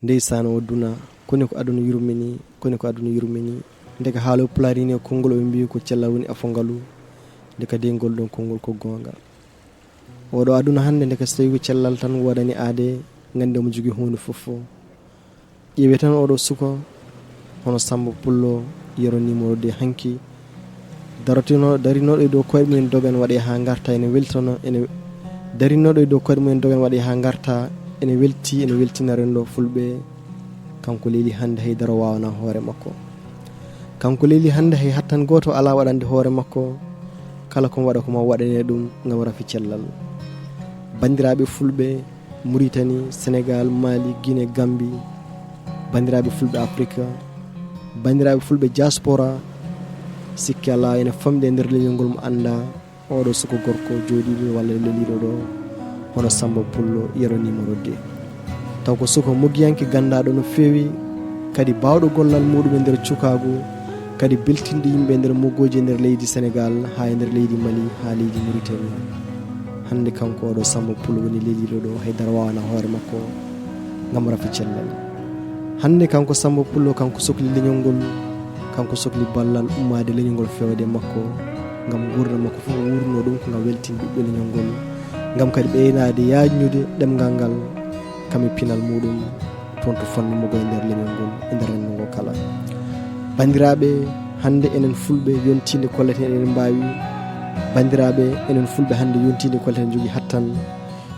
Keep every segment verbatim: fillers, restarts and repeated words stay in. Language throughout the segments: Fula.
Ndeysaan, o aduna, koni ko aduna yurmini, koni ko aduna yurmini. Ndeke haalo pulaar ni, konngol o mbiyi ko cellal woni afo ngalu. Ndeke dey ngol ɗon konngol ko goonga. Oɗo aduna hannde, ndeke so tawi ko cellal tan woodani aade, nganndi omo jogii huunde fof fof. Ƴeewe tan oɗo suka, hono Samba Pullo, Yero numéro deux hanki. Darotino, darinooɗo e dow koyɗe mumen dogan waɗe haa ngarta, ene weltono, ene, darinooɗo e dow koyɗe mumen dogan waɗe haa ngarta, ene welti, ene weltina renndo Fulɓe. Kanko leeli hannde hay daro waawana hoore makko. Kanko leeli hannde hay hattan gooto alaa waɗande hoore makko. Kala ko waɗa ko ma waɗane ɗum ngam rafi cellal. Banndiraaɓe Fulɓe, Mauritanie, Sénégal, Mali, Guinée, Gambie, banndiraaɓe Fulɓe Afrika, banndiraaɓe Fulɓe diaspora, sikke alaa ene famɗi e nder leñol ngol mo annda oɗo suka gorko jooɗiiɗo walla leliiɗo ɗo, hono Samba Pullo, Yero numéro deux. Taw ko suka mogiyanke ganndaaɗo no feewi, kadi baawɗo gollal muɗum e nder cukaagu, kadi beltinɗo yimɓe e nder moggooji e nder leydi Sénégal, haa e nder leydi Mali, haa leydi Mauritanie. Hannde kanko oɗo Samba Pullo woni leliiɗo ɗo, hay dara waawana hoore makko ngam rafi cellal. Hannde kanko Samba Pullo, kanko sokli leñol ngol, kanko sokli ballal ummaade leñol ngol feewde e makko, ngam nguurndam makko fof o wuurno ɗum ko ngam weltin ɓiɓɓe leñol ngol, ngam kadi ɓeynaade yaajnude ɗemngal ngal, kam e pinal muɗum, toon to fannu mo e nder leñol ngol, e nder renndo ngo kala. Banndiraaɓe, hannde enen Fulɓe, yontii nde kolleten eɗen mbaawi. Banndiraaɓe, enen Fulɓe, hannde yontii nde kolleten eɗen njogii hattan.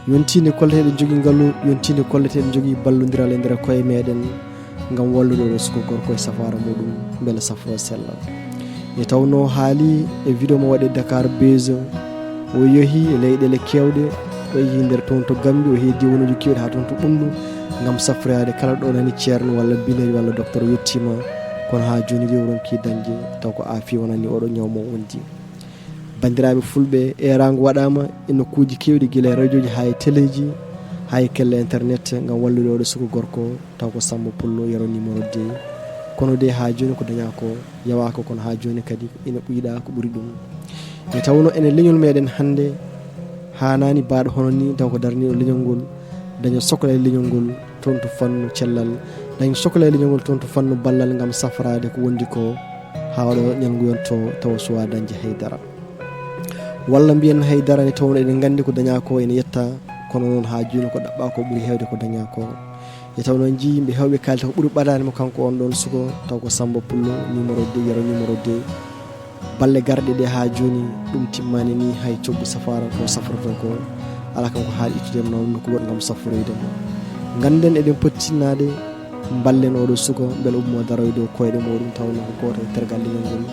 Yontii nde kolleten eɗen njogii ngalu, yontii nde kolleten eɗen njogii ballondiral e nder koye meɗen, ngam wallude oɗo suka gorko e safaara muɗum, mbele safro sella. Nde tawnoo haali e video mo waɗi Dakar Buzz, o yehi e leyɗeele keewɗe, o yehi nder toon to Gambie, o yehi diiwanuuji keewɗi haa toon to Ɓunndu, ngam safroyaade kala ɗo nani ceerno walla bileejo walla docteur yettiima, kono haa jooni de o ronkii dañde, taw ko aafii wonani oɗo ñaw mo wondi. Banndiraaɓe Fulɓe, eeraango waɗaama e nokkuuji keewɗi, gila e radiooji haa e teleeji, haa e kelle internet, ngam wallude oɗo suka gorko, taw ko Samba Pullo, Yero numéro deux. Kono de haa jooni ko dañaa ko yawaaka, kono haa jooni kadi ina ɓuyɗa ko ɓuri ɗum. Nde tawnoo enen leñol meɗen hannde, haanaani baɗɗo hono ni taw ko daraniiɗo leñol ngol, daña sokla e leñol ngol, toon to fannu cellal, daña sokla e leñol ngol toon to fannu ballal ngam safraade ko wondi ko, haa oɗo ñalngu yonto tawa suwaa dañde hay dara. Walla mbiyen hay dara nde tawnoo eɗen nganndi ko dañaa ko ene yetta, kono noon haa jooni ko ɗaɓɓaa ko ɓuri heewde ko dañaa ko. Nde tawnoo en njiyii yimɓe heewɓe kaalta ko ɓuri ɓadaade mo kanko on ɗon suka, taw ko Samba Pullo numéro deux, Yero numéro deux. Balle garɗe ɗe haa jooni ɗum timmaani ni, hay coggu safaara ko safroto ko, alaa kanko haali ittude mo noon nokku goɗɗo ngam safroyde mo. Ngannden eɗen poti tinnaade, mballen oɗo suka mbele ummo daroyde o koyɗe muɗum, tawnoo ko gooto e tergal leñol ngol,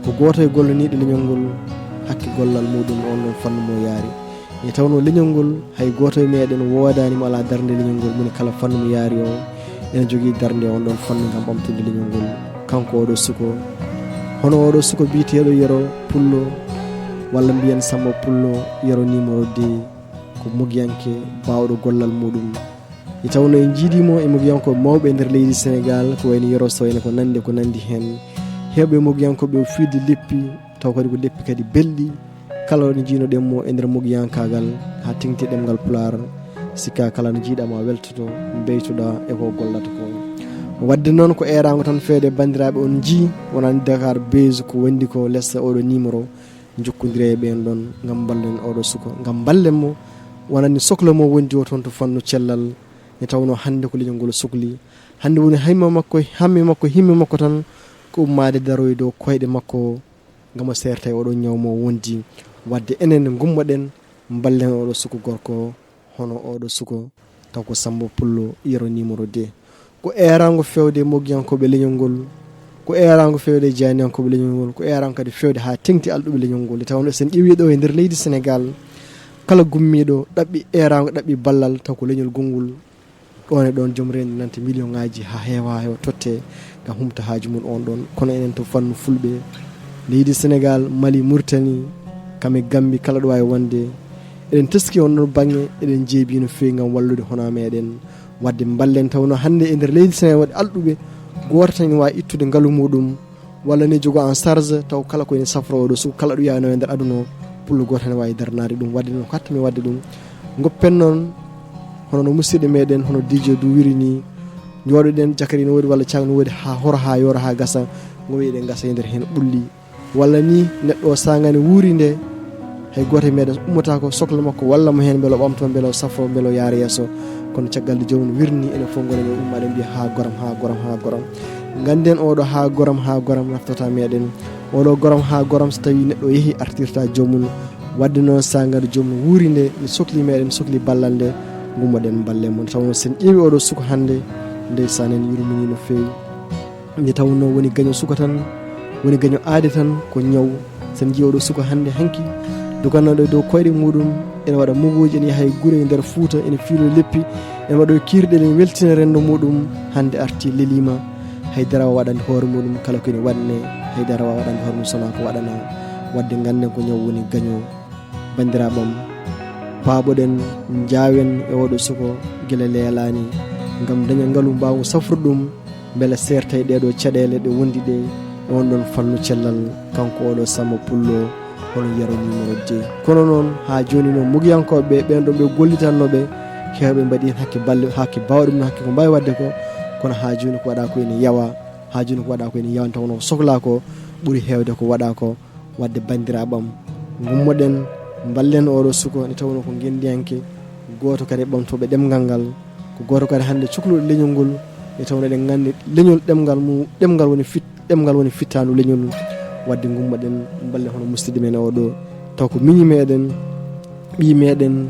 ko gooto e gollaniiɗo leñol ngol, hakke gollal muɗum on ɗon fannu mo yaari. E tawnoo leñol ngol, hay gooto e meɗen woodaani mo alaa darnde leñol ngol, moni kala fannu mo yaari o, ene jogii darnde on ɗon fannu ngam ɓamtude leñol ngol. Kanko oɗo suka, hono oɗo suka biyeteeɗo Yero Pullo, walla mbiyen Samba Pullo, Yero numéro deux, ko mogiyanke baawɗo gollal muɗum. E tawnoo en njiidii mo e mogiyankooɓe mawɓe e nder leydi Sénégal, ko wayno Yero Sow en ko nanndi ko nanndi heen. Heewɓe mogiyankooɓe o fiirde leppi, taw kadi ko leppi kadi belɗi. Kala ɗo njiinoɗen mo e nder mogiyankaagal, haa teŋti ɗemngal Pulaar, sikka kala no njiiɗaa ma weltoto, mbeytoɗaa e ko gollata ko. Waɗde noon ko eeraango tan feewde banndiraaɓe on njii, wonani Dakar Buzz ko wondi ko lessa oɗo numéro, njokkondire e ɓeen ɗon ngam mballen oɗo suka, ngam mballen mo, wonani sokla mo wondi o toon to fannu cellal, nde tawnoo hannde ko leñol ngol sokli. Hannde woni hamme makko, hamme makko, himme makko tan ko ummaade daroyde o koyɗe makko, ngam o seerta e oɗo ñaw mo wondi. Waɗde enen ngummoɗen, mballen oɗo suka gorko, hono oɗo suka, taw ko Samba Pullo, Yero numéro deux. Ko eeraango feewde mogiyankooɓe leñol ngol, ko eeraango feewde jayniyankooɓe leñol ngol, ko eeraango kadi feewde haa teŋti alɗuɓe leñol ngol. Nde tawnoo so en ƴeewii ɗo e nder leydi Sénégal, kala gummiiɗo ɗaɓɓi eeraango, ɗaɓɓi ballal, taw ko leñol gonngol, ɗoon e ɗoon joom reendi nante million ŋaaji haa heewa, haa heewa totte ngam humta haaju mum on ɗoon. Kono enen to fannu Fulɓe, leydi Sénégal, Mali, Mauritanie, kam e Gambie, kala ɗo waawi wonde, eɗen teskii on ɗoon baŋnge, eɗen njeebii no feewi ngam wallude hono meɗen. Waɗde mballen, tawnoo hannde e nder leydi Sénégal waɗi alɗuɓe, gooto tan ene waawi ittude ngalu muɗum, walla ne jogoo en charge, taw kala ko ene safra oɗo suka, kala ɗo yaawno e nder aduna o, pullo gooto ene waawi daranaade ɗum. Waɗde noon, ko hatta mi waɗde ɗum, ngoppen noon, hono no musidɗo meɗen, hono D J Duwiri ni, Jooɗoɗen, jakari no woodi walla caag no woodi, haa hora, haa yoora, haa gasa, ngo wi'eɗen gasa e nder heen ɓulli. Walla ni neɗɗo o saangani wuuri nde, hay gooto e meɗen ummata ko sokla makko walla mo heen, mbele o ɓamto, mbele o safro, mbele o yaara yeeso. Kono caggal nde joomum wirni, enen fof ngonen e ummaade mbiya, "Haa goram, haa goram, haa goram." Ngannden oɗo haa goram, haa goram naftata meɗen. Oɗo goram haa goram, so tawi neɗɗo yehi, artirta joomum. Wadde noon, saangani joomum wuuri nde, mi sokli meɗen, sokli ballal nde, ngummoɗen mballen mo. Taw noon, sen ƴeewi oɗo suka hannde, ndeysaan, en yurminii no feewi. Nde tawnoo woni gaño suka tan, woni gaño aade tan, ko ñaw. Sen njii oɗo suka hannde hanki, dogannoɗo e dow koyɗe muɗum, ene waɗa mugooji, ene yaha e gure e nder Fuuta, ene fiilo leppi, ene waɗa kiirɗe, ene weltina renndo muɗum. Hannde arti leliima, haydara o waɗande hoore muɗum, kala ko ene waɗne, haydara o waɗande hoore mum, sonaa ko waɗana. Wadde ngannden ko ñaw woni gaño. Banndiraaɓam, paaboɗen, njaawen e oɗo suko gila leelaani, ngam daña ngalu mbaawu safrude ɗum, mbele seerta e ɗeeɗo caɗeele ɗe wondi ɗe e on ɗon fannu cellal, kanko oɗo Samba Pullo, hono Yero numéro deux. Kono noon, haa jooni noon, mugiyankooɓe ɓe, ɓeen ɗon ɓe gollitanno ɓe, heewɓe mbaɗi heen hakke balle, hakke baawɗe mum, hakke ko mbaawi waɗde ko, kono haa jooni ko waɗa ko ene yawa, haa jooni ko waɗa ko ene yawa, nde tawnoo ko soklaa ko ɓuri heewde ko waɗa ko. Wadde banndiraaɓam, ngummoɗen, mballen oɗo suko, nde tawnoo ko ngenndiyanke, gooto kadi e ɓamtooɓe ɗemngal ngal, ko gooto kadi hannde cokluɗo leñol ngol, nde tawnoo eɗen nganndi leñol ɗemngal mum, ɗemngal woni fit-, ɗemngal woni fittaandu leñol. Wadde ngummoɗen, mballen hono musidɗo men oɗo, taw ko miñi meɗen, ɓii meɗen,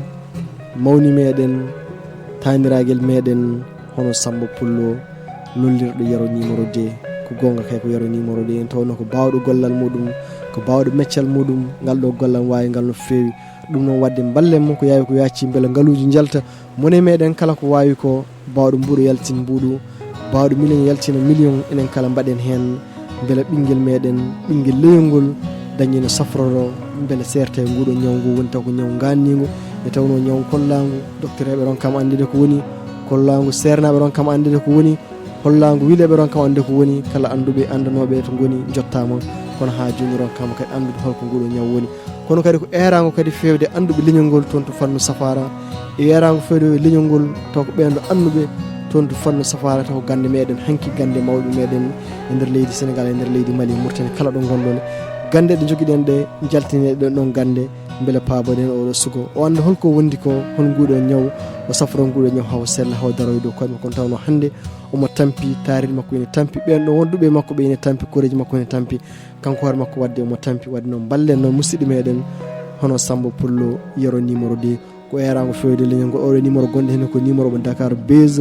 mawni meɗen, taaniraagal meɗen, hono Samba Pullo, lollirɗo Yero numéro deux. Ko goonga kay, ko Yero numéro deux. En tawnoo ko baawɗo gollal muɗum, ko baawɗo meccal muɗum, ngal ɗo gollal waawi ngal no feewi. Ɗum noon wadde mballen mo ko yaawi ko yaaccii, mbele ngaluuji njalta. Mone meɗen kala ko waawi ko, baawɗo mbuuɗu yaltin mbuuɗu, baawɗo million yaltina million, enen kala mbaɗen heen. Mbele ɓinngel meɗen, ɓinngel leñol ngol, dañi no safroro, mbele seerta e nguuɗo ñaw ngu woni taw ko ñaw nganniingu, e tawnoo ñaw kollaangu, doktoreeɓe ronkama anndude ko woni, kollaangu seernaaɓe ronkama anndude ko woni, hollaangu wileeɓe ronkama anndude ko woni, kala annduɓe anndanooɓe to ngoni njottaama, kono haa jooni ronkama kadi anndude holko nguuɗo ñaw woni. Kono kadi ko eeraango kadi feewde annduɓe leñol ngol toon to fannu safaara, e eeraango feewde leñol ngol taw ko ɓeen ɗo annduɓe toon to fannu safaara, taw ko gannde meɗen hanki, gannde mawɓe meɗen e nder leydi Senegaal, e nder leydi Mali, Mauritanie, kala ɗo ngonɗon. Gannde ɗe njogiɗen ɗe, njaltineɗen ɗon gannde, mbele paaboɗen oɗo suko. O annda holko wondi ko, hol nguuɗo ñaw, o safro nguuɗo ñaw haw sella, haw daroy dow koyɗe makko. Kono tawnoo hannde omo tampi, taariindi makko ene tampi, ɓeen ɗo wonduɓe e makko ɓe ene tampi, koreeji makko ene tampi. Kanko hoore makko wadde omo tampi, wadde noon mballen noon musidɗo meɗen hono Samba Pullo Yero numéro deux. Ko eeraango feewde leñol ngol, oɗo numéro gonɗo heen ko numéro mo Dakar Buzz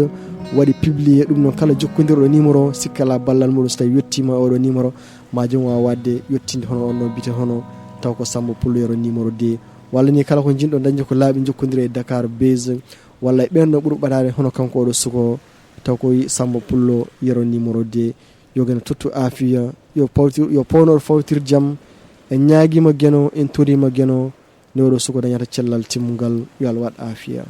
waɗi publié. Ɗum noon kala jokkondirɗo numéro, sikka alaa ballal muɗum so tawi yettiima oɗo numéro, ma jom waaw waɗde yettinde hono on ɗon bite hono taw ko Samba Pullo Yero numéro deux. Walla ni kala ko njiɗɗon dañde ko laaɓi, jokkondire e Dakar Buzz walla e ɓeen ɗo ɓuri ɓadaade hono kanko oɗo suko taw ko Samba Pullo Yero numéro deux. Yo geno tottu aafiya, yo pawtir, yo pawnoor fawtir jam. En ñaagiima geno, en toriima geno, nde oɗo suko dañata cellal timmungal, yo Allah waɗ aafiya.